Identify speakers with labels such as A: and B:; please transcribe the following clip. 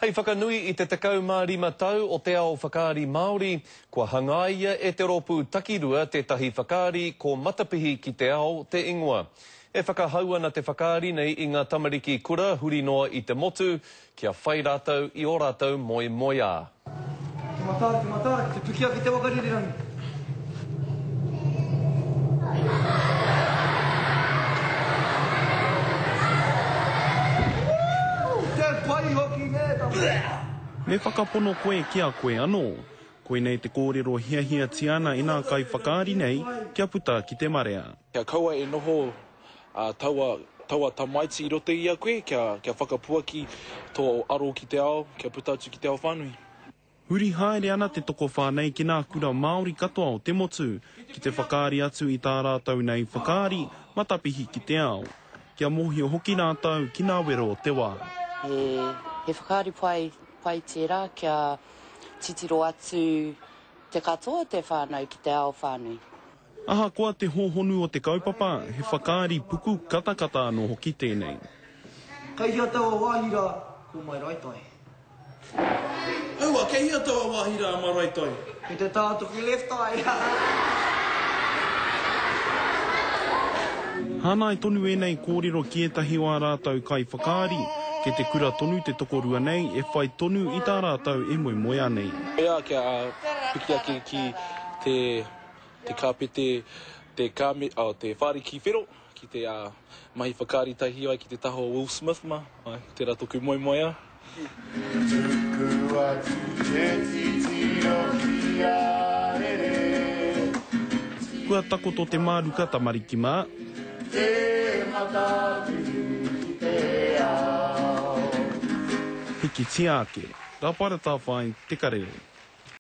A: Hei whakanui i te 15 tau o te ao whakaari Māori, kua hangaia e te rōpū Takirua tētahi whakaari ko Matapihi ki te Ao te ingoa. E whakahau ana te whakaari nei i ngā tamariki kura huri noa i te motu kia whai rātou i ō rātou moemoeā.
B: Te matā, te matā, te piki ake te waka rererangi. Te pai hoki nē tama.
C: Me whakapono koe ki a koe anō. Koinei te kōrero hiahiatia ana e nā kaiwhakaari nei kia puta ki te marea.
D: Kia kaua e noho taua, taua tamaiti i roto i a koe, kia, kia whakapuaki tō aro ki te ao, kia puta atu ki te ao whānui.
C: Huri haere ana te tokowhā nei ki nā kura Māori katoa o te motu, ki te whakaari atu i tā rātou nei whakaari matapihi ki te ao. Kia mōhio hoki rātou ki nā wero o te wā.
E: He, he whakaari pai, pai tērā kia titiro atu te katoa o te whānau ki te ao whānui.
C: Ahakoa te hōhonu o te kaupapa, he whakaari puku katakata anō hoki tēnei.
B: Kei hea taua wāhi rā, ko Maraetai.
D: Aua, kei hea taua wāhi rā, Maraetai?
B: Kei te taha toku left eye.
C: Hāngai tonu ēnei kōrero ki ētahi o ā rātou kaiwhakaari, kei te kura tonu te tokorua nei e whai tonu i tā rātou e moemoeā nei.
D: Pea kia piki ake ki te te kāpete, te kāme, oh, te whāriki whero, ki te uh, mahi whakaari tahi ai ki te taha o Will Smith ma, ai, tērā toku moemoeā.
F: Tuku atu te titiro ki a rere.
C: Kua takoto te māruka tamariki mā.
F: Te matapihi ki te ao.
C: Hikitia ake. Ka para tāwhai te karere.